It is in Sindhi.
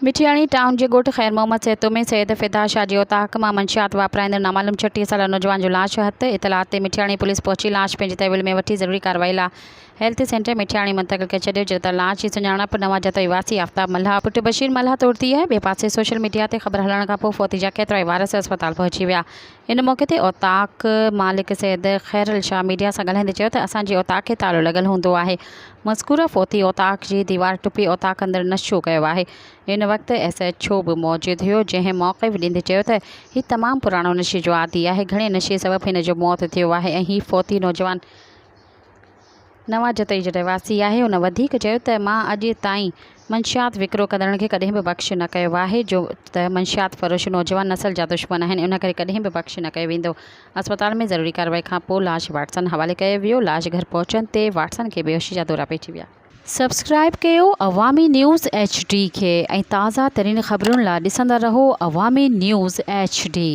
مٺياڻي ٽائون جي ڳوٺ خير محمد سهتو ۾ سيد فدا شاهه جي اوطاق مان منشيات واپرائيندڙ نامعلوم 36 سالا نوجوان جو لاش هٿ، اطلاع تي مٺياڻي پوليس پهچي لاش پنهنجي تحويل ۾ وٺي ضروري ڪارروائي لا هيلٿ سينٽر مٺياڻي منتقل ڪري ڇڏيو جڏهن ته لاش جي سڃاڻپ نوان جتوئي واسي آفتاب ملاح پٽ بشير ملاح طور ٿي آهي ٻئي پاسي سوشل ميڊيا تي خبر هلڻ کانپوء فوتي جا ڪيترائي وارث اسپتال پهچي ويا ان موقعي تي اوطاق مالڪ سيد خيرل شاهه ميڊيا سان ڳالهائيندي چيو ته اسان جي اوطاق کي تالو لڳل هوندو آهي مذڪوره فوتي اوطاق جي ديوار ٽپي اوطاق اندر نشو ڪيو آهي. ان وقت ايس ايڇ او به موجود هيو جنهن موقف ڏيندي چيو ته هي تمام پراڻو نشي جو عادي آهي گهڻي نشي سبب هن جو موت ٿيو آهي ۽ هي فوتي نوجوان نوان جتوئي جو رهواسي آهي. هن وڌيڪ چيو ته مان اڄ تائين منشيات وڪرو ڪندڙن کي ڪڏهن به بخش نه ڪيو آهي جو ته منشيات فروش نوجوان نسل جا دشمن آهن ان ڪري ڪڏهن به بخش نه ڪيو ويندو. اسپتال ۾ ضروري ڪارروائي کان پوء لاش واٽسن حوالي ڪيو ويو، لاش گهر پهچڻ تي واٽسن کي بيهوشي جا دورا پئجي ويا. سبسڪرائيب ڪيو عوامي نيوز ايڇ ڊي کي ۽ تازه ترين خبرن لا ڏسندا رهو عوامي نيوز ايڇ ڊي.